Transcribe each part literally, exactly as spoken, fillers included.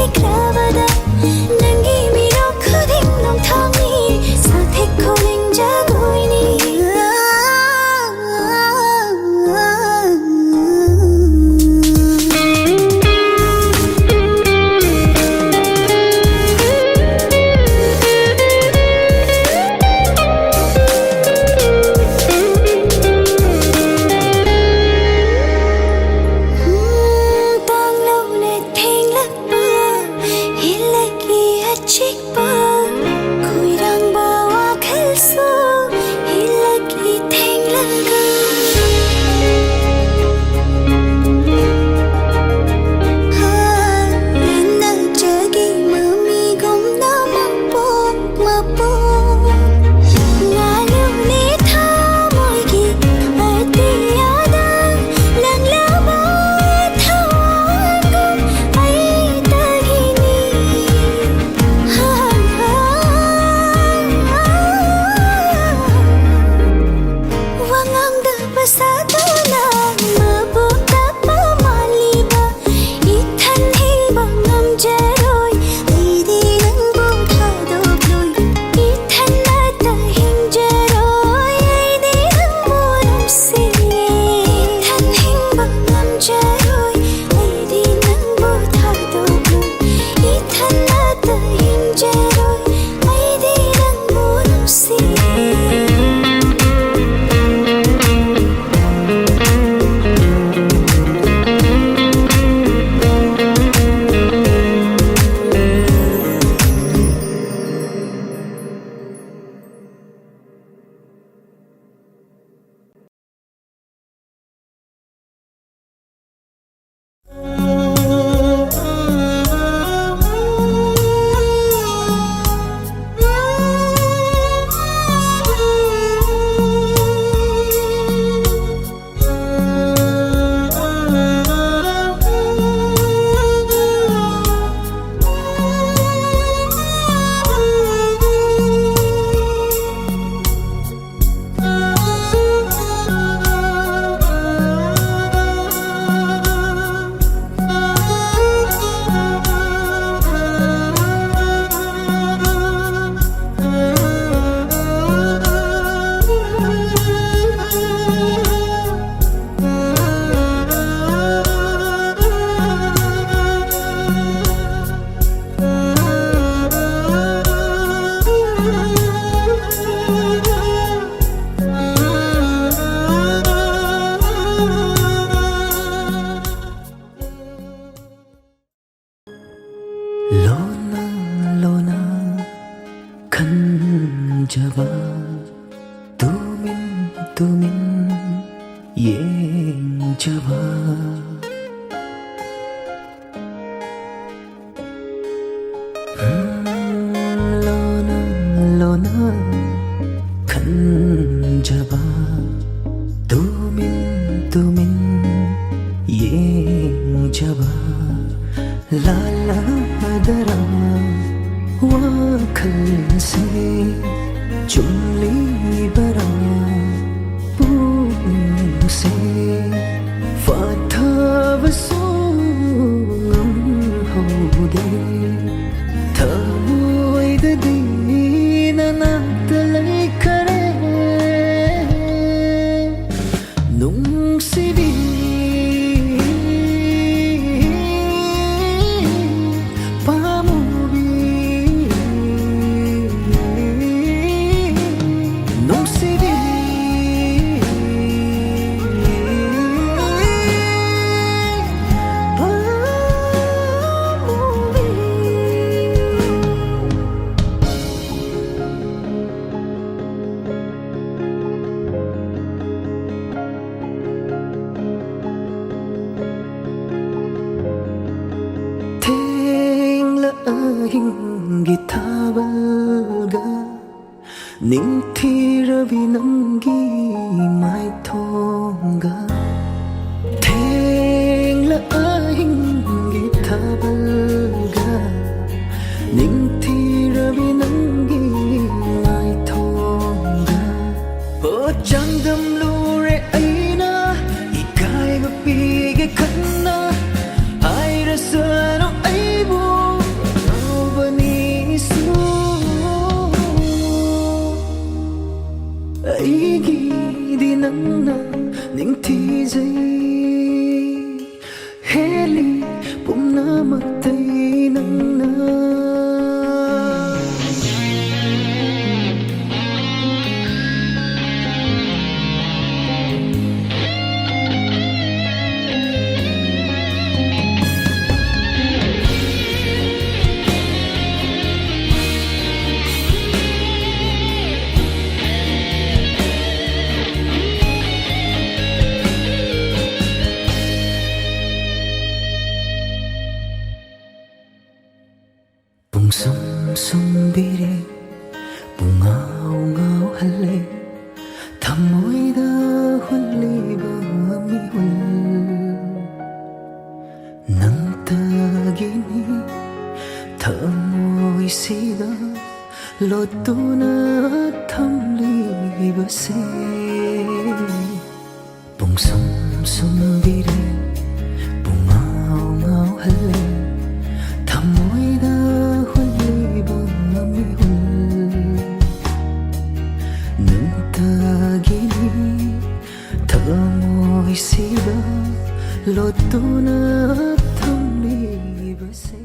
ꯂꯩꯈ꯭ꯔꯕꯗ ꯅꯪꯒꯤ ꯃꯤꯅꯣꯛ ꯈꯨꯗꯤꯡ ꯅꯣꯡꯊꯥꯡꯅꯤ, ꯁꯥꯊꯦꯛ ꯈꯣꯂꯤꯡ ꯖꯒꯣꯏꯅꯤ꯫ ꯇꯥꯡꯂꯧꯅ ꯊꯦꯡꯂꯛꯄ ꯌꯦꯡꯖꯕ, ꯇꯨꯃꯤꯟ ꯇꯨꯃꯤꯟ ꯌꯦꯡꯖꯕ꯫ ꯂꯣꯟꯅ ꯂꯣꯟꯅ ꯈꯟꯖꯕ, ꯇꯨꯃꯤꯟ ꯇꯨꯃꯤꯟ ꯌꯦꯡꯖꯕ꯫ ꯂꯥꯜꯂꯗꯔꯥ ꯋꯥꯈꯜꯁꯦ, ꯆꯨꯝꯂꯤꯕꯔꯥ ꯄꯨꯡꯁꯦ? ꯐꯥꯊꯕꯁꯨ ꯉꯝꯍꯧꯗꯦ, ꯊꯃꯣꯏꯗꯗꯤ ꯅꯅꯥꯛꯇ ꯂꯩꯈꯔꯦ꯫ ꯅꯨꯡꯁꯤꯕꯤ, ꯄꯥꯝꯃꯨꯕꯤ, ꯅꯨꯡꯁꯤꯕꯤ, ꯄꯥꯝꯃꯨꯕꯤ꯫ ꯊꯦꯡꯂ ꯑꯍꯤꯡꯒꯤ ꯊꯥꯕꯜꯒ, ꯅꯤꯡꯊꯤꯔꯕꯤ ꯅꯪꯒꯤ ꯃꯥꯏꯊꯣꯡꯒ꯫ ꯊꯦꯡꯂ ꯑꯍꯤꯡꯒꯤ ꯊꯥꯕꯜꯒ, ꯅꯤꯡꯊꯤꯔꯕꯤ ꯅꯪꯒꯤ ꯃꯥꯏꯊꯣꯡꯒ꯫ ꯑꯣ, ꯆꯥꯡꯗꯝꯂꯨꯔꯦ ꯑꯩꯅ ꯏꯀꯥꯏꯕ ꯄꯤꯒꯦ ꯈꯟꯅ꯫ ꯍꯥꯏꯔꯁꯅꯨ ꯑꯩꯕꯨ ꯉꯥꯎꯕꯅꯤꯁꯨ, ꯑꯩꯒꯤꯗꯤ ꯅꯪꯅ ꯅꯤꯡꯊꯤ ꯁꯨꯝ ꯁꯨꯝꯕꯤꯔꯦ, ꯄꯨꯡꯉꯥꯎ ꯉꯥꯎꯍꯜꯂꯦ, ꯊꯃꯣꯏꯗ ꯍꯨꯜꯂꯤꯕ ꯃꯤꯍꯨꯜ꯫ ꯅꯪꯇꯒꯤꯅꯤ ꯊꯃꯣꯏꯁꯤꯗ ꯂꯣꯠꯇꯨꯅ ꯊꯝꯂꯤꯕꯁꯦ꯫ ꯄꯨꯡꯁꯨꯝ ꯁꯨꯝꯕꯤꯔꯦ, ꯄꯨꯡꯉꯥꯎ ꯉꯥꯎꯍꯜꯂꯦ, ꯊꯃꯣꯏꯗ ꯍꯨꯜꯂꯤꯕ ꯃꯤꯍꯨꯜ꯫ ꯅꯪꯇꯒꯤꯅꯤ ꯊꯃꯣꯏꯁꯤꯗ ꯂꯣꯠꯇꯨꯅ ꯊꯝꯂꯤꯕꯁꯦ꯫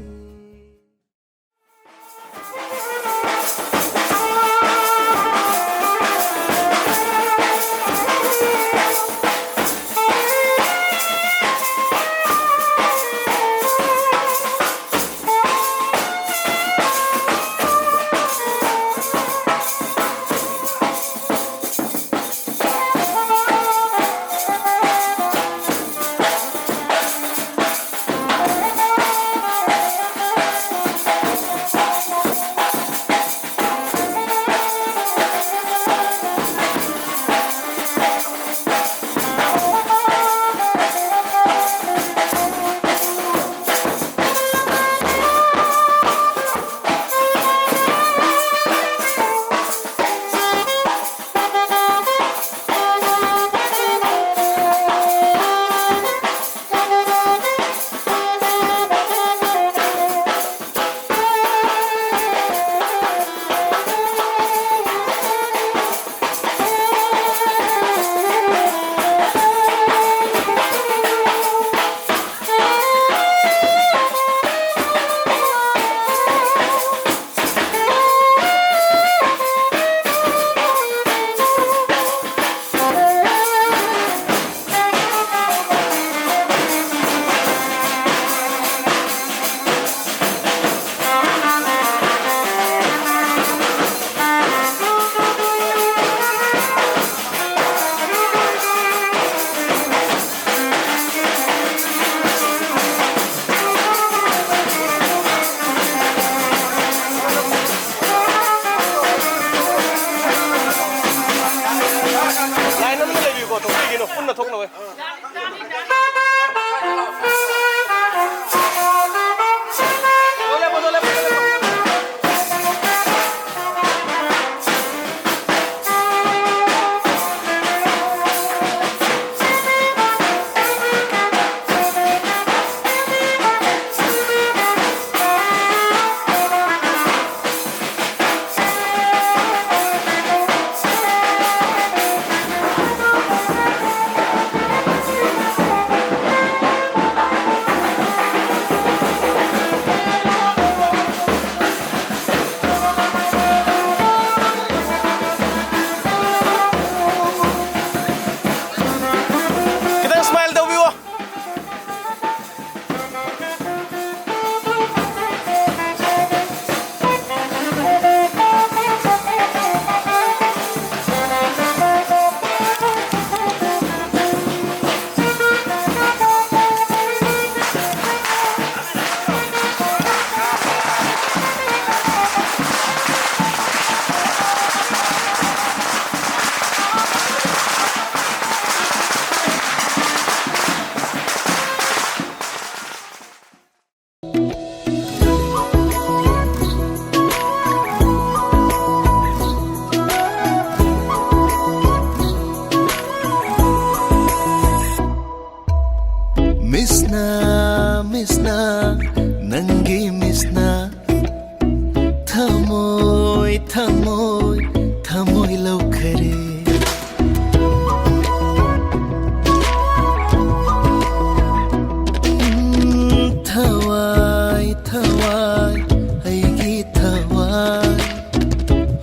ꯑꯩꯒꯤ ꯊꯋꯥꯏ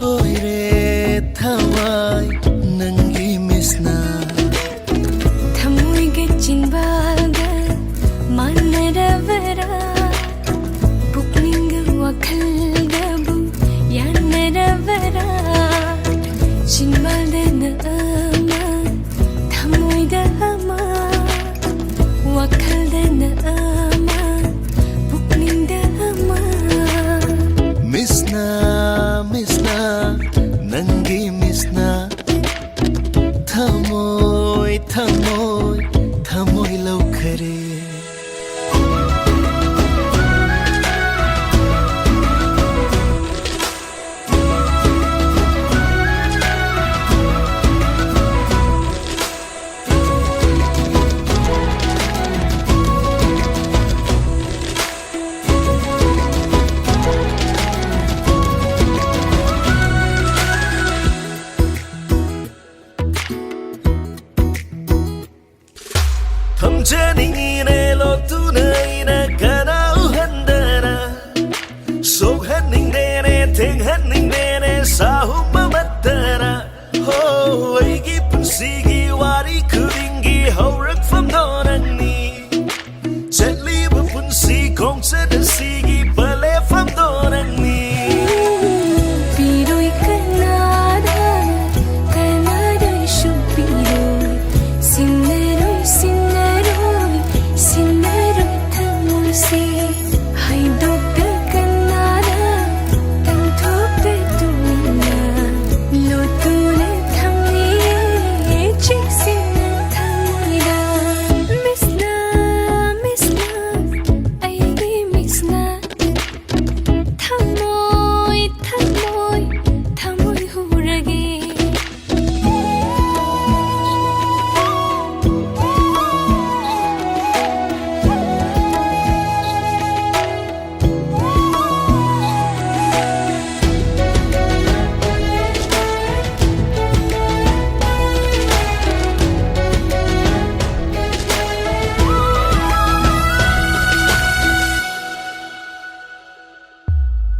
ꯑꯣꯏꯔꯦ ꯊꯋꯥꯏ ꯅꯪꯒꯤ ꯃꯤꯁꯅ꯫ ꯊꯃꯣꯏꯒ ꯆꯤꯟꯕꯥꯜꯒ ꯃꯥꯟꯅꯔꯕꯔꯥ? ꯄꯨꯛꯅꯤꯡꯒ ꯋꯥꯈꯜꯒꯕꯨ ꯌꯥꯅꯔꯕꯔꯥ? ꯆꯤꯟꯕꯥꯜꯗꯅ ꯑꯃ, ꯊꯃꯣꯏꯗ ꯑꯃ, ꯋꯥꯈꯜꯗꯅ ꯑꯃ, ꯄꯨꯛꯅꯤꯡꯗ ꯑꯃ꯫ ꯃꯤꯁꯅ, ꯃꯤꯁꯅ, ꯅꯪꯒꯤ ꯃꯤꯁꯅ꯫ ꯊꯃꯣꯏ, ꯊꯃꯣꯏ, ꯊꯃꯣꯏ ꯂꯧꯈꯔꯦ꯫ ꯊꯝꯖꯅꯤꯡꯉꯤꯅꯦ ꯂꯣꯠꯇꯨꯅ ꯑꯩꯅ ꯀꯅꯥ ꯎꯍꯟꯗꯅ꯫ ꯁꯣꯛꯍꯟꯅꯤꯡꯗꯦꯅꯦ, ꯊꯦꯡꯍꯟꯅꯤꯡꯗꯦꯅꯦ, ꯁꯥꯍꯨꯝ ꯑꯃꯠꯇꯅ꯫ ꯍꯣ, ꯑꯩꯒꯤ ꯄꯨꯟꯁꯤꯒꯤ ꯋꯥꯔꯤ ꯈꯨꯗꯤꯡꯒꯤ ꯍꯧꯔꯛꯐꯝꯗꯣ ꯅꯪꯅꯤ꯫ ꯆꯠꯂꯤꯕ ꯄꯨꯟꯁꯤ ꯈꯣꯡꯆꯠ ꯑꯁꯤꯒꯤ ꯄꯂꯦꯐꯝꯗꯣ ꯅꯪꯅꯤ꯫ ꯄꯤꯔꯣꯏ ꯀꯅꯥꯗ, ꯀꯅꯥꯗꯁꯨ ꯄꯤꯔꯣꯏ꯫ ꯁꯤꯟꯅꯔꯣꯏ, ꯁꯤꯟꯅꯔꯣꯏ, ꯁꯤꯟꯅꯔꯣꯏ ꯊꯃꯣꯏꯁꯦ꯫ ꯍꯥꯏꯗꯣꯛꯇ ꯀꯅꯥꯗ, ꯇꯝꯊꯣꯛꯇ ꯇꯨꯃꯤꯟꯅ꯫ ꯂꯣꯠꯇꯨꯅ ꯊꯝꯂꯤꯌꯦ ꯆꯦꯛꯁꯤꯟꯅ ꯊꯃꯣꯏꯗ꯫ ꯃꯤꯁꯅ, ꯃꯤꯁꯅ, ꯑꯩꯒꯤ ꯃꯤꯁꯅ꯫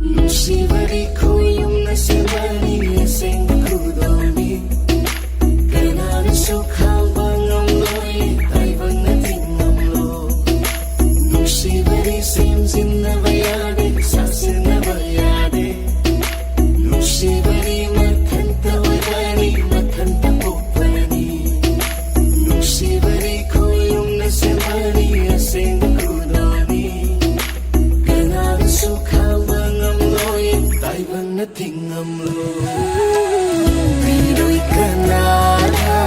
ꯅꯨꯡꯁꯤꯕꯗꯤ ꯈꯨꯌꯨꯝꯅ ꯁꯦꯝꯕꯅꯤ, ꯑꯁꯦꯡꯕ ꯈꯨꯗꯣꯜꯅꯤ꯫ ꯀꯅꯥꯅꯁꯨ ꯈꯥꯡꯕ ꯉꯝꯂꯣꯏ, ꯇꯥꯏꯕꯪꯅ ꯊꯤꯡꯉꯝꯂꯣꯏ꯫ ꯅꯨꯡꯁꯤꯕꯗꯤ ꯁꯦꯝꯖꯤꯟꯅꯕ ꯌꯥꯗꯦ, ꯁꯥꯁꯤꯟꯅꯕ ꯌꯥꯗꯦ꯫ ꯅꯨꯡꯁꯤꯕꯗꯤ ꯃꯊꯟꯇ ꯑꯣꯏꯕꯅꯤ, ꯃꯊꯟꯇ ꯄꯣꯛꯄꯅꯤ꯫ ꯅꯨꯡꯁꯤꯕꯗꯤ ꯈꯨꯌꯨꯝꯅ ꯁꯦꯝꯕꯅꯤ, ꯑꯁꯦꯡꯕ ꯈꯨꯗꯣꯜꯅꯤ꯫ ꯀꯅꯥꯅꯁꯨ ꯈꯥꯡꯕ ꯉꯝꯂꯣꯏ, ꯇꯥꯏꯕꯪꯅ ꯊꯤꯡꯉꯝꯂꯣꯏ꯫ ꯄꯤꯔꯣꯏ ꯀꯅꯥꯗ,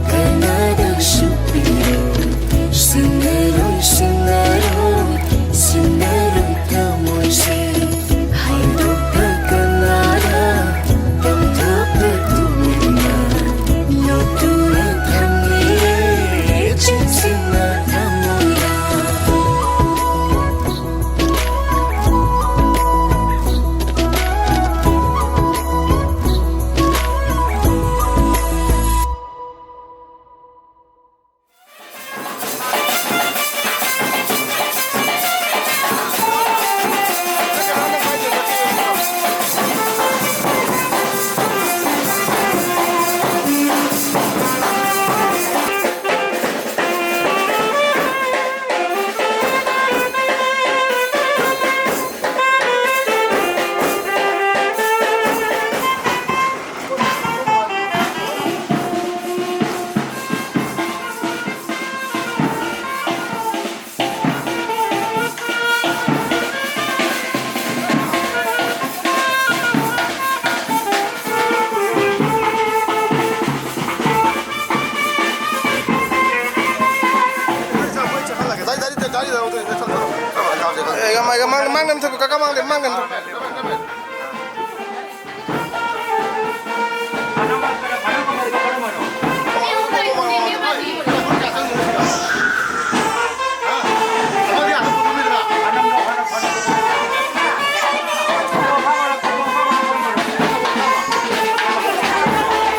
ꯀꯅꯥꯗꯁꯨ ꯄꯤꯔꯣꯏ꯫ ꯁꯤꯟꯅꯔꯣꯏ, ꯁꯤꯟꯅꯔꯣꯏ, ꯁꯤꯟꯅꯔꯣꯏ ꯊꯃꯣꯏꯁꯦ꯫ ꯍꯥꯏꯗꯣꯛꯄ ꯀꯅꯥꯗ, ꯇꯝꯊꯣꯛꯄ ꯇꯨꯃꯤꯟꯅ꯫ ꯌꯣꯠꯇꯨꯅ ꯊꯝꯂꯤꯌꯦ, ꯆꯦꯛꯁꯤꯟꯅ ꯊꯃꯣꯏꯗ꯫ ꯑꯦ, ꯃꯥꯡ-, ꯃꯥꯡ-, ꯃꯥꯡꯗ ꯑꯃ ꯊꯝꯕꯤꯌꯨ, ꯀꯀꯥ, ꯃꯥꯡꯗ, ꯃꯥꯡꯗ ꯑꯃ ꯊꯝꯕꯤꯌꯨ꯫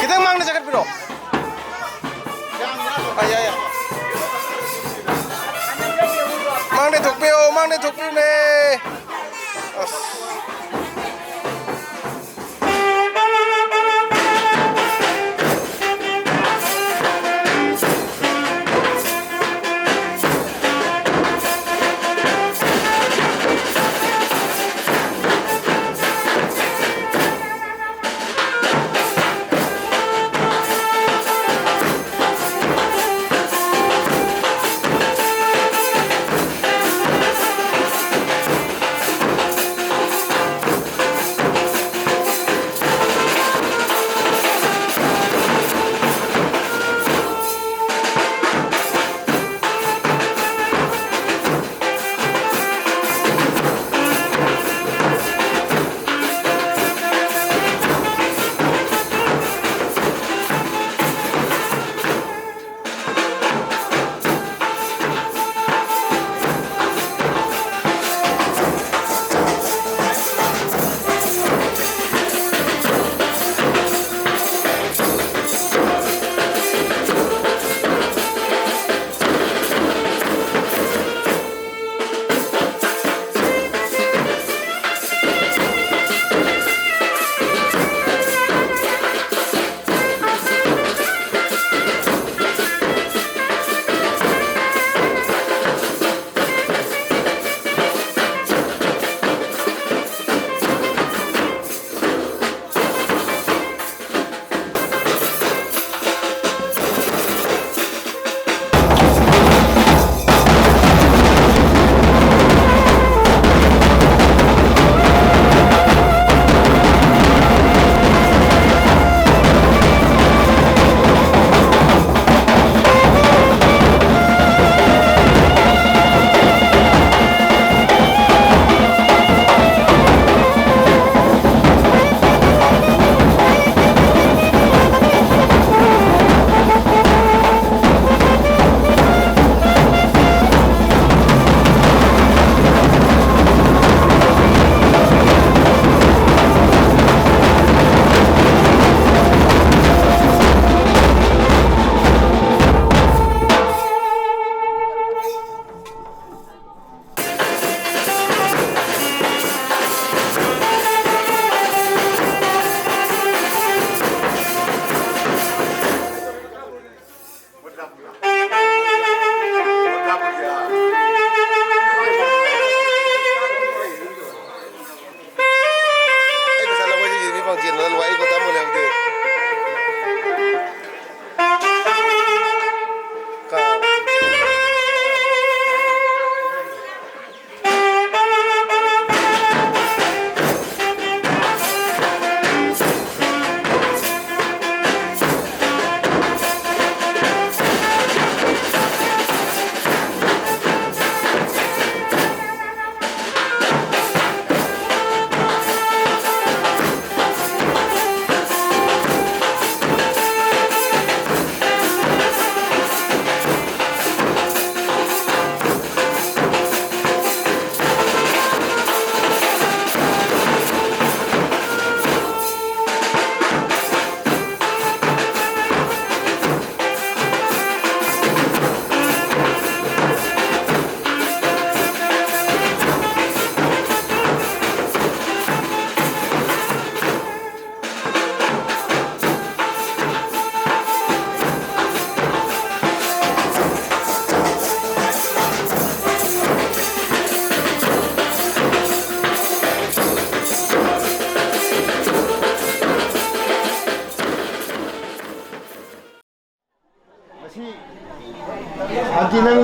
ꯈꯤꯇꯪ ꯃꯥꯡꯗ ꯆꯈꯠꯄꯤꯔꯣ꯫ ꯑꯥ, ꯌꯥꯏ, ꯌꯥꯏ꯫ ꯃꯥꯡꯗ ꯊꯣꯛꯄꯤꯌꯣ, ꯃꯥꯡꯗ ꯊꯣꯛꯄꯤꯌꯨꯅꯦ꯫ ꯑꯁ꯫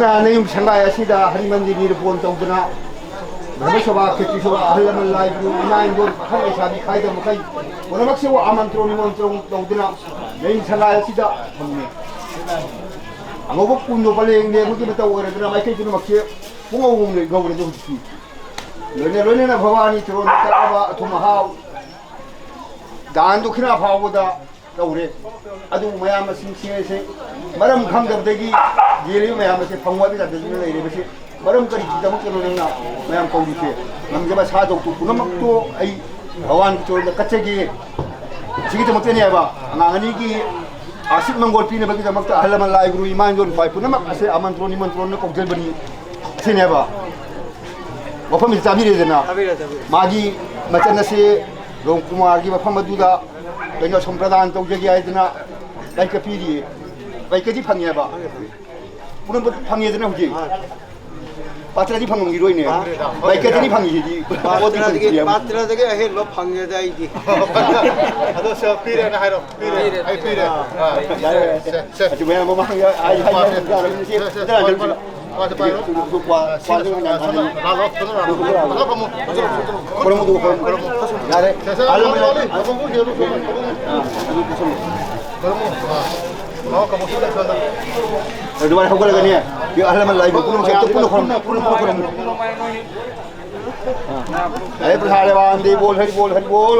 ꯅꯌꯨꯝ ꯁꯪꯒꯥꯏ ꯑꯁꯤꯗ ꯍꯔꯤꯃꯟꯗꯤꯔ ꯅꯤꯔꯨꯄꯣꯟ ꯇꯧꯗꯨꯅ, ꯙꯔꯃ ꯁꯚꯥ, ꯈꯦꯇ꯭ꯔꯤ ꯁꯚꯥ, ꯑꯍꯜ ꯂꯃꯟ, ꯂꯥꯏ ꯒꯨꯔꯨ, ꯏꯃꯥ ꯏꯟꯗꯣꯟ, ꯄꯥꯈꯪ ꯂꯩꯁꯥꯕꯤ ꯈꯥꯏꯗ ꯃꯈꯩ ꯄꯨꯝꯅꯃꯛꯁꯤꯕꯨ ꯑꯃꯟꯇ꯭ꯔꯣꯟ ꯅꯤꯃꯟꯇ꯭ꯔꯣꯟ ꯇꯧꯗꯨꯅ ꯅꯌꯨꯝ ꯁꯪꯒꯥꯏ ꯑꯁꯤꯗ ꯊꯝꯃꯤ꯫ ꯑꯉꯧꯕ ꯀꯨꯝꯗꯣ ꯄꯂꯦꯡ ꯂꯦꯡꯕꯒꯤ ꯃꯇꯧ ꯑꯣꯏꯔꯗꯨꯅ ꯃꯥꯏꯀꯩ ꯄꯨꯝꯅꯃꯛꯁꯦ ꯄꯨꯡꯉꯧ ꯉꯧꯅ ꯉꯧꯔꯦ ꯑꯗꯣ ꯍꯧꯖꯤꯛꯇꯤ꯫ ꯂꯣꯏꯅ ꯂꯣꯏꯅꯅ ꯚꯒꯋꯥꯟꯒꯤ ꯆꯔꯣꯟꯗ ꯀꯠꯂꯕ ꯑꯊꯨꯝ ꯑꯍꯥꯎ, ꯗꯥꯟ ꯗꯈꯤꯅꯥ ꯐꯥꯎꯕꯗ ꯇꯧꯔꯦ꯫ ꯑꯗꯨꯕꯨ ꯃꯌꯥꯝ ꯑꯁꯤꯡꯁꯦ ꯃꯔꯝ ꯈꯪꯗꯕꯗꯒꯤ ꯌꯦꯜꯂꯤꯕ ꯃꯌꯥꯝ ꯑꯁꯦ ꯐꯪꯉꯣꯏꯕ ꯖꯥꯠꯇꯗꯨꯅ ꯂꯩꯔꯤꯕꯁꯤ ꯃꯔꯝ ꯀꯔꯤꯒꯤꯗꯃꯛꯇꯅꯣ ꯅꯪꯅ ꯃꯌꯥꯝ ꯀꯧꯔꯤꯁꯦ? ꯉꯝꯖꯕ ꯁꯥ ꯗꯧꯇꯨ ꯄꯨꯝꯅꯃꯛꯇꯣ ꯑꯩ ꯚꯒꯋꯥꯟꯒꯤ ꯆꯔꯣꯟꯗ ꯀꯠꯆꯒꯦ꯫ ꯑꯁꯤꯒꯤꯗꯃꯛꯇꯅꯦꯕ ꯑꯉꯥꯡ ꯑꯅꯤꯒꯤ ꯑꯁꯤꯠ ꯃꯪꯒꯣꯜ ꯄꯤꯅꯕꯒꯤꯗꯃꯛꯇ ꯑꯍꯜ ꯂꯃꯟ, ꯂꯥꯏ ꯒꯨꯔꯨ, ꯏꯃꯥ ꯏꯟꯗꯣꯟ ꯈ꯭ꯋꯥꯏ ꯄꯨꯝꯅꯃꯛ ꯑꯁꯦ ꯑꯃꯟꯇ꯭ꯔꯣꯟ ꯅꯤꯃꯟꯇ꯭ꯔꯣꯟꯅ ꯀꯧꯖꯕꯅꯤ꯫ ꯁꯤꯅꯦꯕ ꯋꯥꯐꯝꯁꯤ ꯆꯥꯕꯤꯔꯦꯗꯅ꯫ ꯆꯥꯕꯤꯔꯦ, ꯆꯥꯕꯤꯔꯦ꯫ ꯃꯥꯒꯤ ꯃꯆꯟ ꯑꯁꯤ ꯔꯣꯝ ꯀꯨꯃꯥꯔꯒꯤ ꯃꯐꯝ ꯑꯗꯨꯗ ꯀꯩꯅꯣ ꯁꯝꯄ꯭ꯔꯗꯥꯟ ꯇꯧꯖꯒꯦ ꯍꯥꯏꯗꯅ ꯂꯥꯏꯀ ꯄꯤꯔꯤꯌꯦ꯫ ꯂꯥꯏꯀꯗꯤ ꯐꯪꯉꯦꯕ꯫ ꯐꯪꯉꯦ, ꯐꯪꯉꯦ꯫ ꯄꯨꯝꯅꯃꯛ ꯐꯪꯉꯦꯗꯅ ꯍꯧꯖꯤꯛ꯫ ꯑꯥ꯫ ꯄꯥꯇ꯭ꯔꯗꯤ ꯐꯪꯉꯝꯈꯤꯔꯣꯏꯅꯦ꯫ ꯐꯪꯗ꯭ꯔꯦꯗ꯫ ꯂꯥꯏꯀꯗꯤ ꯐꯪꯉꯤꯁꯤꯗꯤ꯫ ꯄꯥꯇ꯭ꯔꯗꯒꯤ, ꯄꯥꯇ꯭ꯔꯗꯒꯤ ꯑꯍꯦꯟꯕ ꯐꯪꯉꯦꯗ ꯑꯩꯗꯤ꯫ ꯑꯗꯣ ꯁꯦ, ꯄꯤꯔꯦꯅ ꯍꯥꯏꯔꯣ꯫ ꯄꯤꯔꯦ꯫ ꯄꯤꯔꯦ꯫ ꯑꯩ ꯄꯤꯔꯦ꯫ ꯑꯥ꯫ ꯌꯥꯔꯦ꯫ ꯁꯦ, ꯁꯦ꯫ ꯑꯗꯨ ꯃꯌꯥꯝ ꯑꯃ ꯍꯪꯉꯦ꯫ ꯑꯩ ꯍꯥꯏ ꯁꯦ, ꯁꯦ, ꯁꯦ, ꯁꯦ꯫ ꯄꯥꯏꯔꯣ, ꯄꯥꯏꯔꯣ꯫ ꯄꯥꯏꯔꯣ, ꯄꯥꯏꯔꯣ꯫ ꯂꯥꯛꯑꯣ, ꯂꯥꯛꯑꯣ, ꯐꯝꯃꯣ꯫ ꯈꯨꯔꯨꯝꯃꯨ, ꯈꯨꯔꯨꯝꯃꯨ꯫ ꯌꯥꯔꯦ꯫ ꯁꯦ, ꯁꯦ, ꯂꯥꯛꯑꯣ, ꯂꯥꯛꯑꯣ, ꯂꯥꯛꯑꯣ꯫ ꯈꯨꯔꯨꯝꯃꯨ, ꯈꯨꯔꯨꯝꯃꯨ꯫ ꯑꯗꯨꯃꯥꯏꯅ ꯍꯧꯒꯠꯂꯒꯅꯦ, ꯑꯍꯜ ꯂꯃꯟ ꯂꯥꯏꯕꯨ ꯄꯨꯝꯅꯃꯛꯁꯦ ꯑꯝꯇ ꯄꯨꯟꯅ ꯈꯨꯔꯨꯝꯃꯨ, ꯄꯨꯟꯅ, ꯄꯨꯟꯅ ꯈꯨꯔꯨꯝꯃꯨ꯫ ꯍꯔꯦ ꯄ꯭ꯔꯁꯥꯗ ꯕꯥꯟꯗꯦ ꯕꯣꯜ, ꯍꯔꯤ ꯕꯣꯜ, ꯍꯔꯤ ꯕꯣꯜ꯫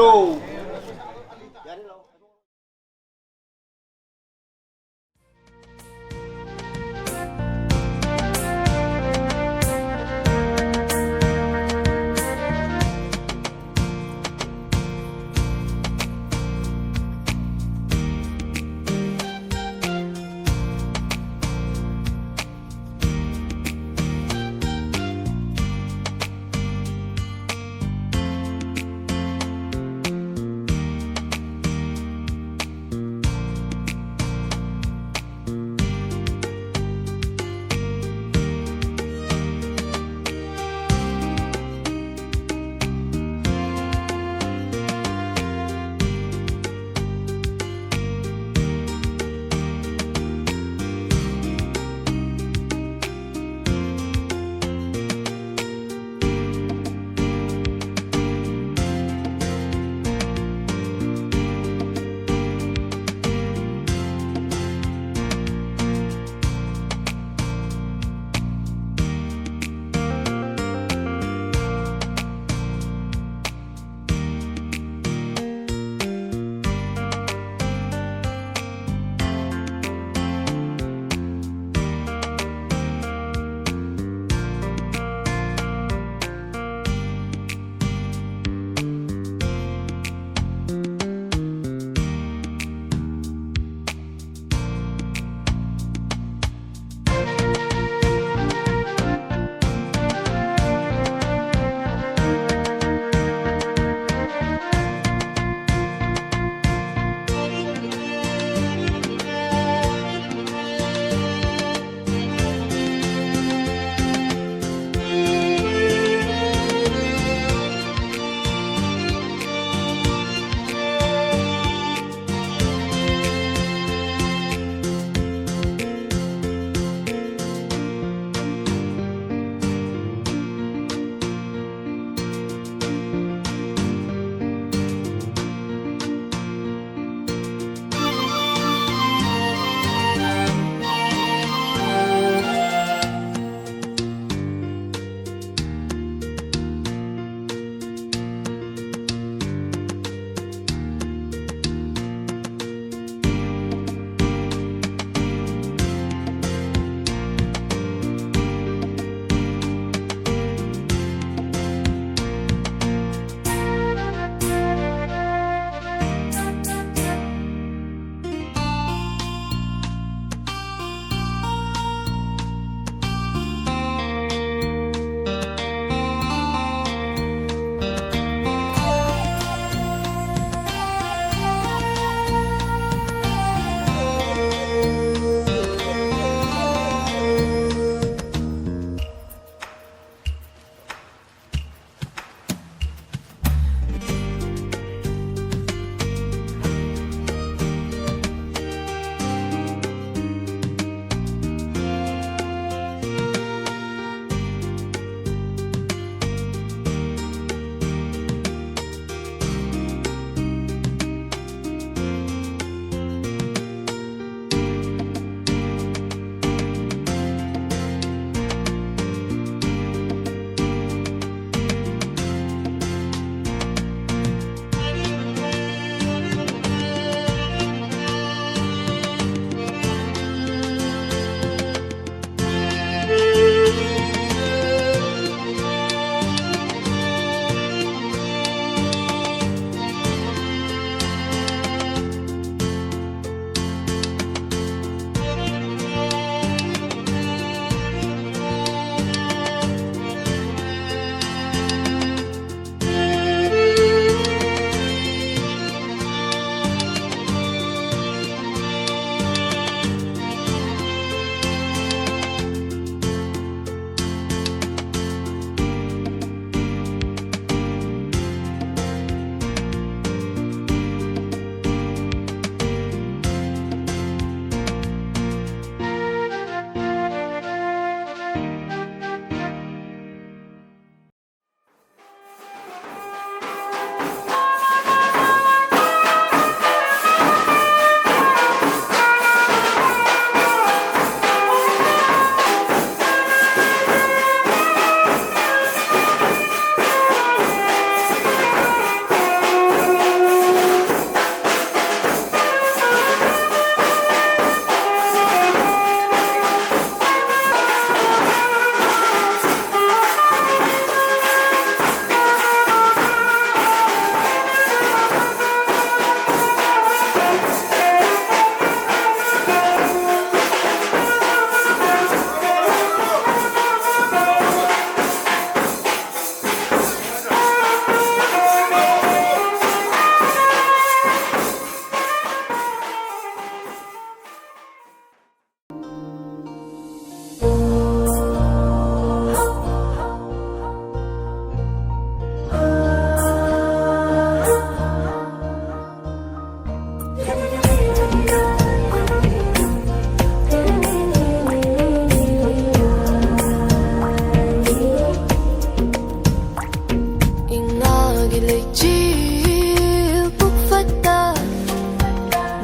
ꯂꯩꯆꯤꯜ ꯄꯨꯛꯐꯠꯇ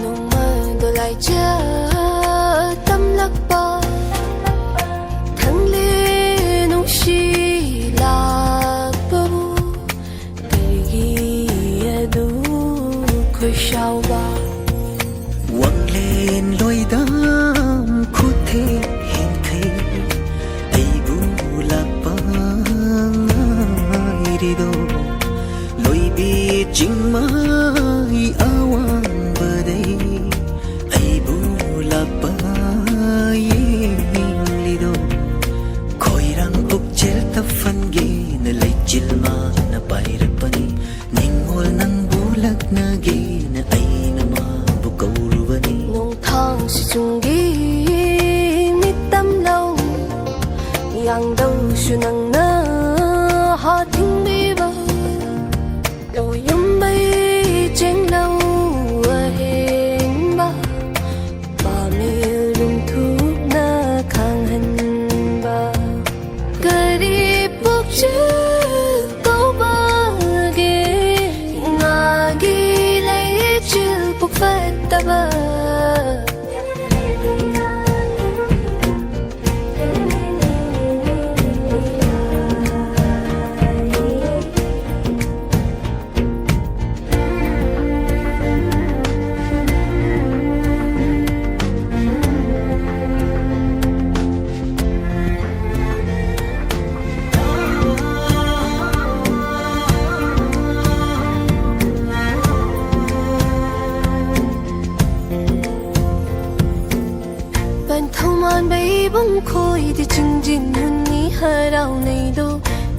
ꯅꯣꯡꯃꯗꯣ ꯂꯥꯏꯖ ꯇꯝꯂꯛꯄ, ꯊꯪꯂꯦ ꯅꯨꯡꯁꯤ ꯂꯥꯛꯄꯕꯨ ꯀꯔꯤꯒꯤ ꯑꯗꯨ ꯈꯣꯏꯁꯥꯎꯕ? ꯋꯥꯡꯂꯦꯟ ꯂꯣꯏꯗꯝ ꯈꯨꯊꯦꯛ ꯍꯦꯟꯊꯩ ꯑꯩꯕꯨ ꯂꯥꯛꯄ ꯉꯥꯏꯔꯤꯗꯣ, ꯂꯣꯏꯕꯤ ꯆꯤꯡꯃꯥꯏ ꯑꯋꯥꯡꯕꯗꯩ ꯑꯩꯕꯨ ꯂꯥꯛꯄ ꯌꯦꯡꯂꯤꯗꯣ, ꯈꯣꯏꯔꯥꯡ ꯄꯨꯛꯆꯦꯜ ꯇꯞꯍꯟꯒꯦꯅ ꯂꯩꯆꯤꯜ ꯃꯥꯅ ꯄꯥꯏꯔꯛꯄꯅꯤ꯫ ꯅꯤꯡꯉꯣꯜ ꯅꯪꯕꯨ ꯂꯛꯅꯒꯦꯅ ꯑꯩꯅ ꯃꯥꯕꯨ ꯀꯧꯔꯨꯕꯅꯤ꯫ ꯅꯣꯡꯊꯥꯡꯁꯤ ꯆꯨꯡꯒꯤ ꯃꯤꯠꯇꯝ ꯂꯧ, ꯌꯥꯡꯗꯧꯁꯨ ꯅꯪꯅ ꯍꯥ ꯊꯤꯡꯕꯤꯕ꯫ ꯂꯣꯌꯨꯝꯕꯩ ꯆꯦꯡꯂꯧ ꯑꯍꯦꯟꯕ, ꯄꯥꯃꯦꯜ ꯔꯨꯝꯊꯨꯞꯅ ꯈꯥꯡꯍꯟꯕ꯫ ꯀꯔꯤ ꯄꯨꯛꯆꯦꯜ ꯀꯧꯕꯒꯦ ꯉꯥꯒꯤ ꯂꯩꯆꯤꯜ ꯄꯨꯛꯐꯠꯇꯕ? ꯄꯟꯊꯧ ꯃꯥꯟꯕ ꯏꯕꯨꯡ ꯈꯣꯏꯗꯤ ꯆꯤꯡꯖꯤꯟ ꯍꯨꯟꯅꯤ ꯍꯔꯥꯎꯅꯩꯗꯣ,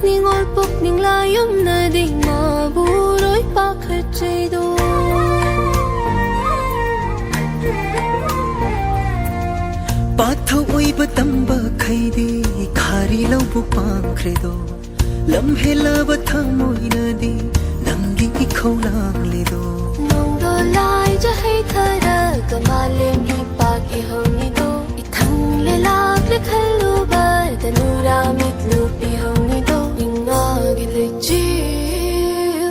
ꯅꯤꯡꯉꯣꯜ ꯄꯨꯛꯅꯤꯡ ꯂꯥꯏꯌꯨꯝꯅꯗꯤ ꯃꯥꯕꯨ ꯂꯣꯏ ꯄꯥꯈꯠꯆꯩꯗꯣ꯫ ꯄꯥꯊꯧ ꯑꯣꯏꯕ ꯇꯝꯕ ꯈꯩꯗꯤ ꯈꯥꯔꯤ ꯂꯧꯕꯨꯛ ꯄꯥꯡꯈ꯭ꯔꯦꯗꯣ, ꯂꯝ ꯍꯦꯜꯂꯕ ꯊꯃꯣꯏꯅꯗꯤ ꯅꯪꯒꯤ ꯏꯈꯧ ꯂꯥꯡꯂꯦꯗꯣ꯫ ꯅꯣꯡꯗꯣ ꯂꯥꯏꯖ ꯍꯩꯊꯔꯒ ꯃꯥꯂꯦꯝꯒꯤ ꯄꯥꯛ ꯏꯍꯧꯅꯤꯗꯣ, ꯏꯊꯪꯂꯦ ꯂꯥꯛꯂꯦ ꯈꯜꯂꯨꯕꯗ ꯅꯨꯔꯥ ꯃꯤꯠꯂꯨ ꯄꯤꯍꯧꯅꯤꯗꯣ, ꯏꯉꯥꯒꯤ ꯂꯩꯆꯤꯜ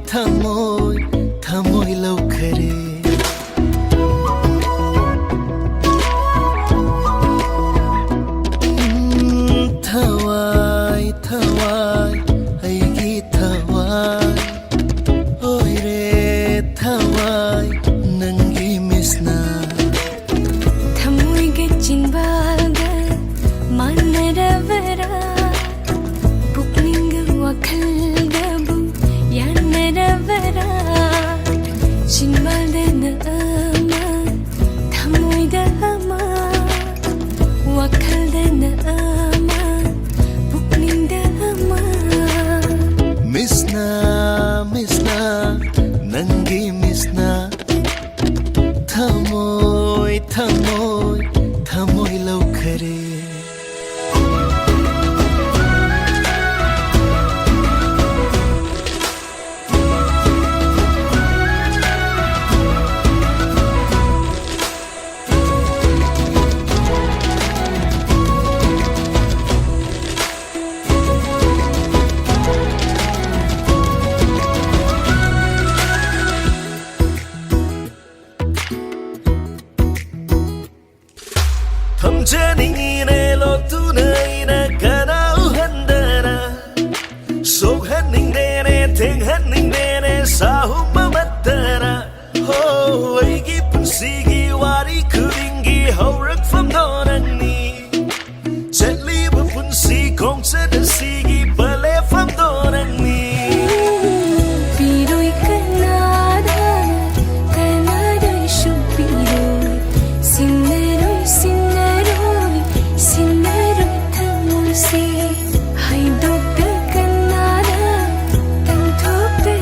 ꯊꯃꯣꯏ ꯊꯃꯣꯏ ꯂꯧꯈꯔꯦ꯫ ꯎꯝ, ꯊꯋꯥꯏ ꯊꯋꯥꯏ ꯑꯩꯒꯤ ꯊꯋꯥꯏ ꯑꯣꯏꯔꯦ ꯊꯋꯥꯏ ꯅꯪꯒꯤ ꯃꯤꯁꯅ꯫ ꯊꯃꯣꯏꯒ ꯆꯤꯟꯕꯥꯜꯒ ꯃꯥꯟꯅꯔꯕꯔꯥ? ꯄꯨꯛꯅꯤꯡꯒ ꯋꯥꯈꯜꯒꯕꯨ ꯌꯥꯅꯔꯕꯔꯥ? ꯆꯤꯟꯕꯥꯜꯗꯅ ꯑꯃ, ꯊꯃꯣꯏꯗ ꯑꯃ, ꯋꯥꯈꯜꯗꯅ ꯑꯃ, ꯄꯨꯛꯅꯤꯡꯗ ꯑꯃ꯫ ꯃꯤꯁꯅ, ꯃꯤꯁꯅ, ꯅꯪꯒꯤ ꯃꯤꯁꯅ꯫ ꯊꯃꯣꯏ ꯊꯃꯣꯏ ꯊꯃꯣꯏ ꯂꯧꯈꯔꯦ꯫ ꯊꯝꯖꯅꯤꯡꯉꯤꯅꯦ ꯂꯣꯠꯇꯨꯅ ꯑꯩꯅ ꯀꯅꯥ ꯎꯍꯟꯗꯅ꯫ ꯁꯣꯛꯍꯟꯅꯤꯡꯗꯦꯅꯦ ꯊꯦꯡꯍꯟꯅꯤꯡꯗꯦꯅꯦ ꯁꯥꯍꯨꯝ ꯑꯃꯠꯇꯅ꯫ ꯍꯣ, ꯑꯩꯒꯤ ꯄꯨꯟꯁꯤꯒꯤ ꯋꯥꯔꯤ ꯈꯨꯗꯤꯡꯒꯤ ꯍꯧꯔꯛꯐꯝꯗꯣ ꯅꯪꯅꯤ꯫ ꯆꯠꯂꯤꯕ ꯄꯨꯟꯁꯤ ꯈꯣꯡꯆꯠ ꯑꯁꯤꯒꯤ ꯄꯂꯦꯐꯝꯗꯣ ꯅꯪꯅꯤ꯫ ꯄꯤꯔꯣꯏ ꯀꯅꯥꯗ, ꯀꯅꯥꯗꯁꯨ ꯄꯤꯔꯣꯏ꯫ ꯁꯤꯟꯅꯔꯣꯏ, ꯁꯤꯟꯅꯔꯣꯏ, ꯁꯤꯟꯅꯔꯣꯏ ꯊꯃꯣꯏꯁꯦ꯫ ꯍꯥꯏꯗꯣꯛꯇ ꯀꯅꯥꯗ, ꯇꯝꯊꯣꯛꯇ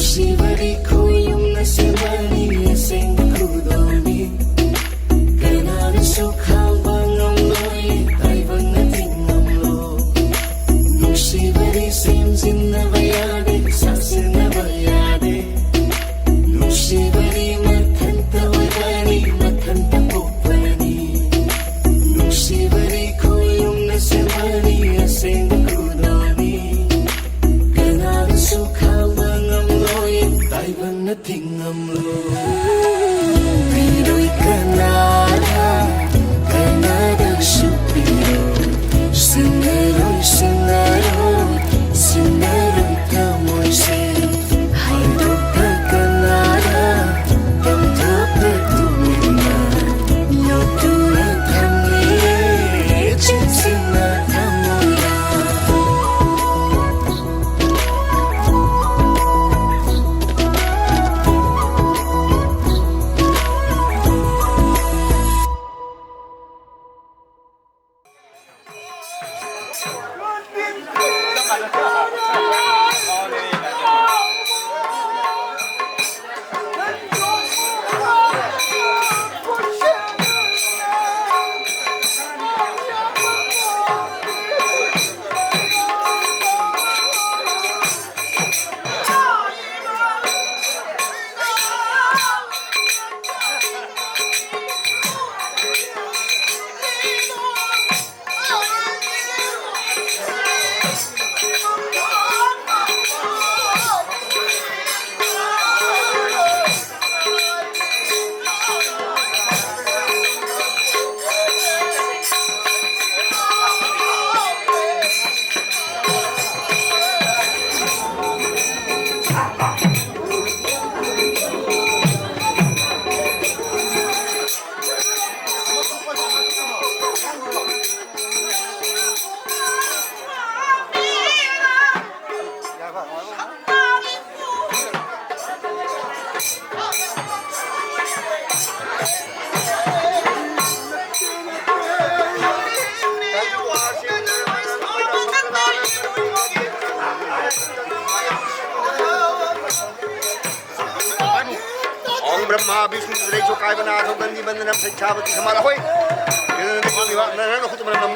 ꯅꯨꯡꯁꯤꯕꯗꯤ ꯈꯨꯌꯨꯝꯅ ꯁꯦꯝꯕꯅꯤ, ꯑꯁꯦꯡꯕ ꯈꯨꯗꯣꯜꯅꯤ꯫ ꯀꯅꯥꯅꯁꯨ ꯈꯥꯡꯕ ꯉꯝꯂꯣꯏ, ꯇꯥꯏꯕꯪꯅ ꯊꯤꯡꯉꯝꯂꯣ꯫ ꯅꯨꯡꯁꯤꯕꯗꯤ ꯁꯦꯝꯖꯤꯟꯅꯕ ꯌꯥꯗꯦ, ꯁꯥꯁꯤꯟꯅꯕ ꯌꯥꯗꯦ꯫ ꯅꯨꯡꯁꯤꯕꯗꯤ ꯃꯊꯟꯇ ꯑꯣꯏꯕꯅꯤ, ꯃꯊꯟꯇ ꯄꯣꯛꯄꯅꯤ꯫ ꯅꯨꯡꯁꯤꯕꯗꯤ ꯈꯨꯌꯨꯝꯅ ꯁꯦꯝꯕꯅꯤ, ꯑꯁꯦꯡꯕ ꯈꯨꯗꯣꯜꯅꯤ꯫ ꯀꯅꯥꯅꯁꯨ ꯈꯥꯡꯕ ꯉꯝꯂꯣꯏ, ꯇꯥꯏꯕꯪꯅ ꯊꯤꯡꯉꯝꯂꯣ꯫ ꯄꯤꯔꯣꯏ ꯀꯅꯥꯗ, ꯀꯅꯥꯗꯁꯨ ꯄꯤꯔꯣꯏ꯫ ꯁꯤꯟꯅꯔꯣꯏ, ꯁꯤꯟꯅꯔꯣꯏ, ꯁꯤꯟꯅꯔꯣꯏ ꯊꯃꯣꯏꯁꯦ꯫ ꯍꯥꯏꯗꯣꯛꯄ ꯀꯅꯥꯗ, ꯇꯝꯊꯣꯛꯄ ꯇꯨꯃꯤꯟꯅ꯫ ꯂꯣꯠꯇꯨꯅ ꯊꯝꯂꯤꯌꯦ, ꯆꯦꯛꯁꯤꯟꯅ ꯊꯃꯣꯏꯗ꯫ महाविष्णु रेचो कायवनाथो दंडी बंदनम शिक्षापति समारोह होय। नरन खुद मनम, नरन खुद मनम।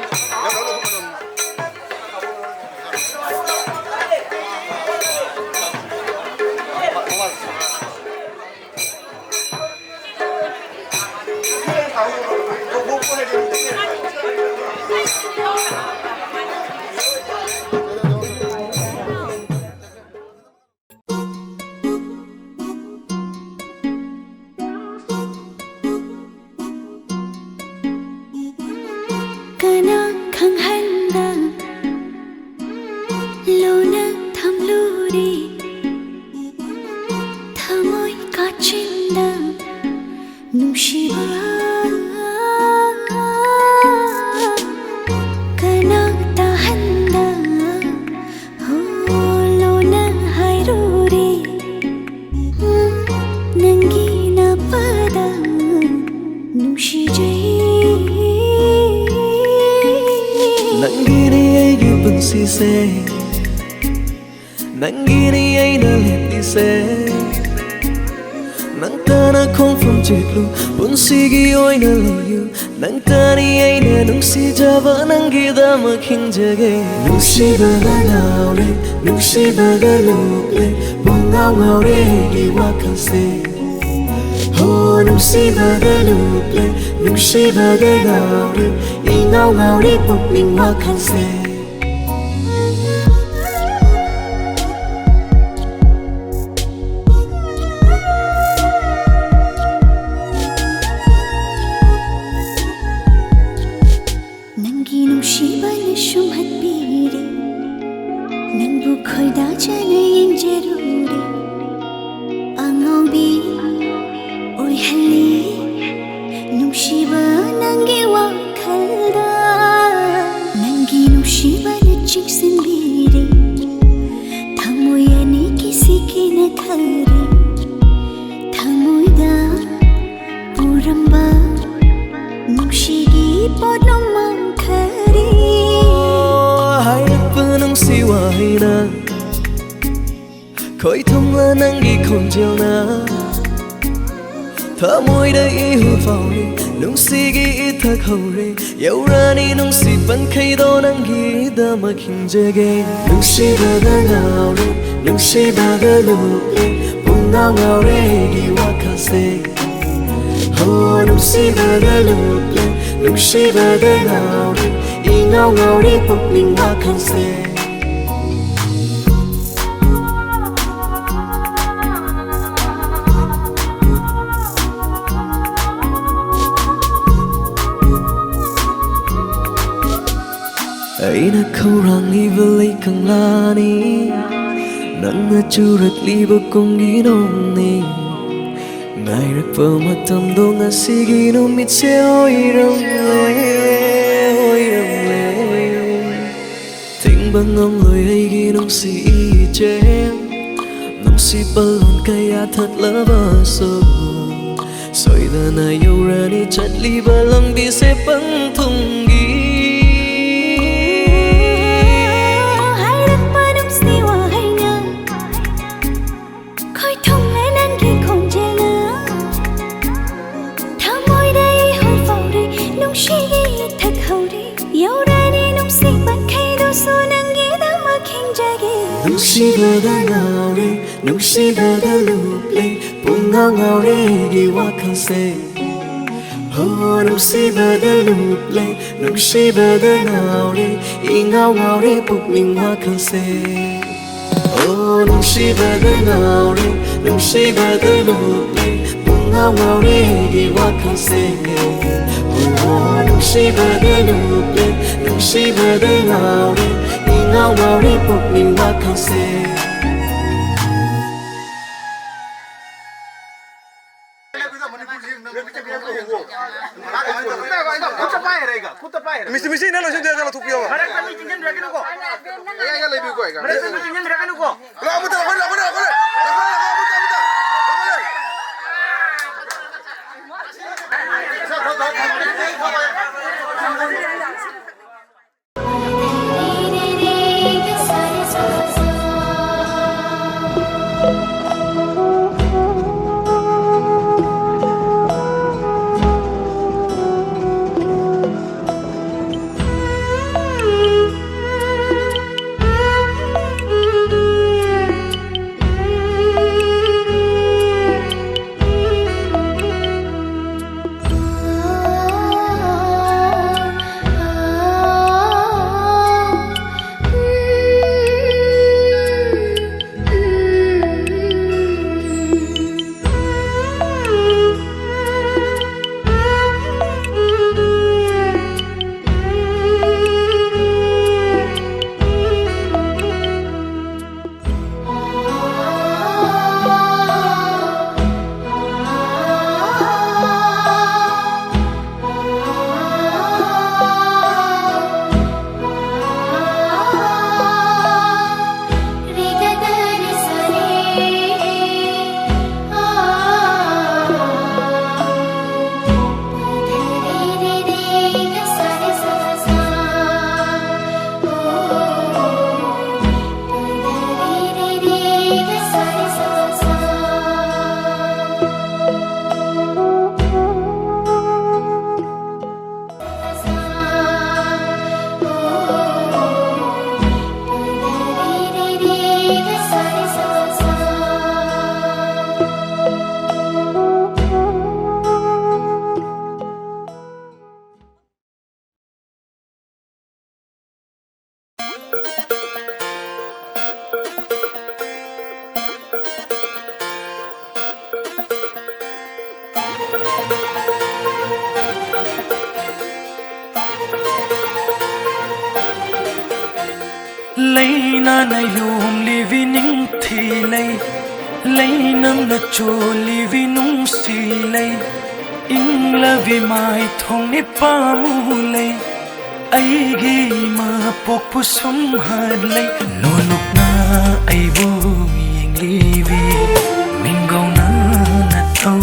ꯀꯅꯥ ꯈꯪꯍꯟꯕ ꯂꯣꯟꯅ ꯊꯝꯂꯨꯔꯦ ꯊꯃꯣꯏ ꯀꯥꯆꯤꯟꯗ ꯅꯨꯡꯁꯤꯕ꯫ ꯀꯅꯥ ꯇꯥꯍꯟꯕ ꯍꯣ ꯂꯣꯟꯅ ꯍꯥꯏꯔꯨꯔꯦ ꯅꯪꯒꯤ ꯅꯥꯄꯗ ꯅꯨꯡꯁꯤꯖꯩ꯫ ꯅꯪꯒꯤꯅꯤ ꯑꯩꯒꯤ ꯄꯨꯟꯁꯤꯁꯦ, ꯅꯪꯒꯤꯅꯤ ꯑꯩꯅ ꯂꯦꯞꯂꯤꯁꯦ꯫ ꯅꯪꯇꯅ ꯈꯣꯡꯐꯝ ꯆꯦꯠꯂꯨ, ꯄꯨꯟꯁꯤꯒꯤ ꯑꯣꯏꯅ ꯂꯩꯌꯨ꯫ ꯅꯪꯇꯅꯤ ꯑꯩꯅ ꯅꯨꯡꯁꯤꯖꯕ, ꯅꯪꯒꯤꯗꯃꯛ ꯍꯤꯡꯖꯒꯦ꯫ ꯅꯨꯡꯁꯤꯕꯅ ꯉꯥꯎꯔꯦ, ꯅꯨꯡꯁꯤꯕꯗ ꯂꯨꯞꯂꯦ, ꯄꯨꯡꯉꯥꯎ ꯉꯥꯎꯔꯦ ꯑꯩꯒꯤ ꯋꯥꯈꯜꯁꯦ꯫ ꯍꯣ ꯅꯨꯡꯁꯤꯕꯗ ꯂꯨꯞꯂꯦ, ꯅꯨꯡꯁꯤꯕꯗ ꯉꯥꯎꯔꯦ, ꯏꯉꯥꯎ ꯉꯥꯎꯔꯦ ꯄꯨꯛꯅꯤꯡ ꯋꯥꯈꯜꯁꯦ꯫ ꯅꯪꯒꯤ ꯅꯨꯡꯁꯤꯕꯅ ꯁꯨꯝꯍꯠꯄꯤꯔꯦ ꯅꯪꯕꯨ ꯈꯣꯏꯗꯥꯖꯅ ꯌꯦꯡꯖꯔꯨꯔꯦ ꯑꯉꯥꯎꯕꯤ ꯑꯣꯏꯍꯜꯂꯤ ꯅꯨꯡꯁꯤꯕ ꯅꯪꯒꯤ ꯋꯥꯈꯜꯗ ꯅꯪꯒꯤ ꯅꯨꯡꯁꯤꯕꯅ ꯆꯤꯡꯁꯤꯟꯕꯤꯔꯦ ꯊꯃꯣꯏ ꯑꯅꯤꯒꯤ ꯁꯤꯀꯤꯅ ꯈꯜꯂꯤ ꯊꯃꯣꯏꯗ ꯄꯨꯔꯝꯕ ꯅꯨꯡꯁꯤꯒꯤ ꯄꯣꯠꯅꯣꯝ ꯃꯥꯡꯈꯔꯦ ꯍꯥꯏꯔꯛꯄ ꯅꯨꯡꯁꯤ ꯋꯥꯍꯩꯅ ꯈꯣꯏꯊꯨꯝꯂ ꯅꯪꯒꯤ ꯈꯣꯟꯖꯦꯜꯅ ꯊꯃꯣꯏꯗ ꯏꯍꯨꯜ ꯐꯥꯎꯔꯦ, ꯅꯨꯡꯁꯤꯒꯤ ꯏꯊꯛ ꯍꯧꯔꯦ, ꯌꯧꯔꯅꯤ ꯅꯨꯡꯁꯤ ꯄꯟꯈꯩꯗꯣ ꯅꯪꯒꯤꯗꯃꯛ ꯍꯤꯡꯖꯒꯦ꯫ ꯅꯨꯡꯁꯤꯕꯗ ꯉꯥꯎꯔꯦ, ꯅꯨꯡꯁꯤꯕꯗ ꯂꯨꯞꯂꯦ, ꯄꯨꯡꯉꯥꯎ ꯉꯥꯎꯔꯦ ꯑꯩꯒꯤ ꯋꯥꯈꯜꯁꯦ꯫ ꯍꯣ, ꯅꯨꯡꯁꯤꯕꯗ ꯂꯨꯞꯂꯦ, ꯅꯨꯡꯁꯤꯕꯗ ꯉꯥꯎꯔꯦ, ꯏꯉꯥꯎ ꯉꯥꯎꯔꯦ ꯄꯨꯛꯅꯤꯡ ꯋꯥꯈꯜꯁꯦ꯫ ꯑꯩꯅ ꯈꯧꯔꯥꯡꯂꯤꯕ ꯂꯩ ꯀꯪꯂꯥꯅꯤ, ꯅꯪꯅ ꯆꯨꯔꯛꯂꯤꯕ ꯀꯨꯝꯒꯤ ꯅꯣꯡꯅꯤ꯫ ꯉꯥꯏꯔꯛꯄ ꯃꯇꯝꯗꯣ ꯉꯁꯤꯒꯤ ꯅꯨꯃꯤꯠꯁꯦ ꯑꯣꯏꯔꯝꯂꯦ, ꯑꯣꯏꯔꯝꯂꯦ꯫ ꯊꯤꯡꯕ ꯉꯝꯂꯣꯏ ꯑꯩꯒꯤ ꯅꯨꯡꯁꯤ ꯏꯆꯦ, ꯅꯨꯡꯁꯤ ꯄꯜꯂꯣꯟ ꯀꯌꯥ ꯊꯠꯂꯕꯁꯨ, ꯁꯣꯏꯗꯅ ꯌꯧꯔꯅꯤ ꯆꯠꯂꯤꯕ ꯂꯝꯕꯤꯁꯦ ꯄꯟꯊꯨꯡꯒꯤ꯫ ꯍꯥꯏꯔꯛꯄ ꯅꯨꯡꯁꯤ ꯋꯥꯍꯩꯅ, ꯈꯣꯏꯊꯨꯝꯂꯦ ꯅꯪꯒꯤ ꯈꯣꯟꯖꯦꯜꯅ꯫ ꯊꯃꯣꯏꯗ ꯏꯍꯨꯜ ꯐꯥꯎꯔꯦ, ꯅꯨꯡꯁꯤꯒꯤ ꯏꯊꯛ ꯍꯧꯔꯦ꯫ ꯌꯧꯔꯅꯤ ꯅꯨꯡꯁꯤ ꯄꯟꯈꯩꯗꯨꯁꯨ ꯅꯪꯒꯤꯗꯃꯛ ꯍꯤꯡꯖꯒꯦ꯫ ꯅꯨꯡꯁꯤꯕꯗ ꯉꯥꯎꯔꯦ, ꯅꯨꯡꯁꯤꯕꯗ ꯂꯨꯞꯂꯦ, ꯄꯨꯡꯉꯥꯎ ꯉꯥꯎꯔꯦ ꯑꯩꯒꯤ ꯋꯥꯈꯜꯁꯦ꯫ ꯍꯣ, ꯅꯨꯡꯁꯤꯕꯗ ꯂꯨꯞꯂꯦ, ꯅꯨꯡꯁꯤꯕꯗ ꯉꯥꯎꯔꯦ, ꯏꯉꯥꯎ ꯉꯥꯎꯔꯦ ꯄꯨꯛꯅꯤꯡ ꯋꯥꯈꯜꯁꯦ꯫ ꯑꯣ, ꯅꯨꯡꯁꯤꯕꯗ ꯉꯥꯎꯔꯦ, ꯅꯨꯡꯁꯤꯕꯗ ꯂꯨꯞꯂꯦ, ꯄꯨꯡꯉꯥꯎ ꯉꯥꯎꯔꯦ ꯑꯩꯒꯤ ꯋꯥꯈꯜꯁꯦ꯫ ꯑꯣ, ꯅꯨꯡꯁꯤꯕꯗ ꯂꯨꯞꯂꯦ, ꯅꯨꯡꯁꯤꯕꯗ ꯉꯥꯎꯔꯦ, ꯏꯉꯥꯎ ꯉꯥꯎꯔꯦ ꯄꯨꯛꯅꯤꯡ ꯋꯥꯈꯜꯁꯦ꯫ ꯈꯨꯠꯇ ꯄꯥꯏꯔꯦ ꯑꯩꯒ, ꯈꯨꯠꯇ ꯄꯥꯏꯔꯦ꯫ ꯃꯤꯁꯤ, ꯃꯤꯁꯤ, ꯅꯪ ꯂꯣꯏꯁꯤꯟꯗꯦ, ꯅꯪ ꯂꯧꯊꯣꯛꯄꯤꯌꯣ꯫ ꯃꯔꯛꯇ ꯃꯤ ꯆꯤꯡꯁꯤꯟꯕꯤꯔꯛꯀꯅꯨꯀꯣ꯫ ꯑꯩ, ꯑꯩ ꯂꯩꯕꯤꯌꯨꯀꯣ, ꯑꯩꯒ꯫ ꯃꯔꯛꯇ ꯃꯤ ꯆꯤꯡꯁꯤꯟꯕꯤꯔꯛꯀꯅꯨꯀꯣ꯫ ꯂꯥꯛꯑꯣ, ꯑꯃꯨꯛꯇ ꯂꯥꯛꯑꯣ, ꯂꯥꯛꯑꯣ, ꯂꯥꯛꯑꯣ, ꯂꯥꯛꯑꯣ, ꯂꯥꯛꯑꯣ, ꯂꯥꯛꯑꯣ꯫ ꯂꯩꯅꯥꯅ ꯌꯣꯝꯂꯤꯕꯤ ꯅꯤꯡꯊꯤ ꯂꯩ, ꯂꯩꯅꯝꯅ ꯆꯣꯜꯂꯤꯕꯤ ꯅꯨꯡꯁꯤ ꯂꯩ, ꯏꯪꯂꯕꯤ ꯃꯥꯏꯊꯣꯡꯅꯤ ꯄꯥꯝꯃꯨ ꯂꯩ, ꯑꯩꯒꯤ ꯏꯃꯥ ꯄꯣꯛꯄꯨ ꯁꯨꯝꯍꯠ ꯂꯩ꯫ ꯅꯣꯅꯣꯛꯅ ꯑꯩꯕꯨ ꯌꯦꯡꯂꯤꯕꯤ, ꯃꯤꯡꯒꯧꯅ ꯅꯊꯧ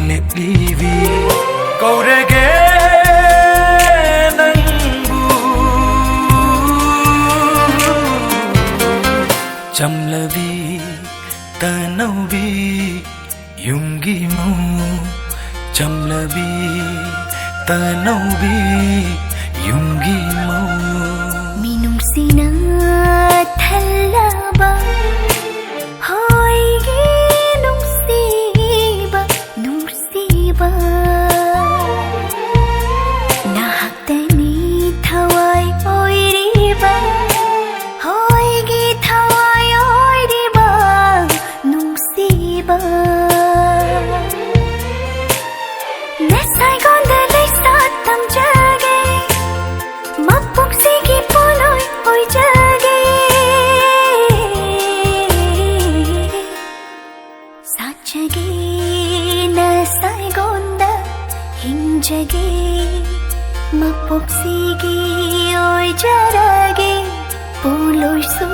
ꯂꯦꯞꯂꯤꯕꯤ, ꯀꯧꯔꯒꯦ ꯅꯪꯕꯨ ꯆꯝꯂꯕꯤ, ꯇꯅꯧꯕꯤ, ꯌꯨꯝꯒꯤ ꯃꯧ꯫ ꯆꯝꯂꯕꯤ, ꯇꯅꯧꯕꯤ, ꯌꯨꯝꯒꯤ ꯃꯧ꯫ ꯃꯤꯅꯨꯡꯁꯤꯅ ꯊꯜꯂꯕ, ꯍꯣꯏꯒꯤ ꯅꯨꯡꯁꯤꯕ, ꯅꯨꯡꯁꯤꯕ꯫ ꯅꯍꯥꯛꯇꯅꯤ ꯊꯋꯥꯏ ꯑꯣꯏꯔꯤꯕ, ꯍꯣꯏꯒꯤ ꯊꯋꯥꯏ ꯑꯣꯏꯔꯤꯕ, ꯅꯨꯡꯁꯤꯕ꯫ ꯅꯁꯥꯏꯒꯣꯟꯗ ꯂꯩꯁꯥ ꯇꯝꯖꯒꯦ, ꯃꯄꯣꯛꯁꯤꯒꯤ ꯄꯣꯠꯂꯣꯏ ꯑꯣꯏꯖꯒꯦ꯫ ꯁꯥꯠꯆꯒꯦ ꯅꯁꯥꯏꯒꯣꯟꯗ, ꯍꯤꯡꯖꯒꯦ ꯃꯄꯣꯛꯁꯤꯒꯤ ꯑꯣꯏꯖꯔꯒꯦ, ꯄꯣꯠꯂꯣꯏꯁꯨ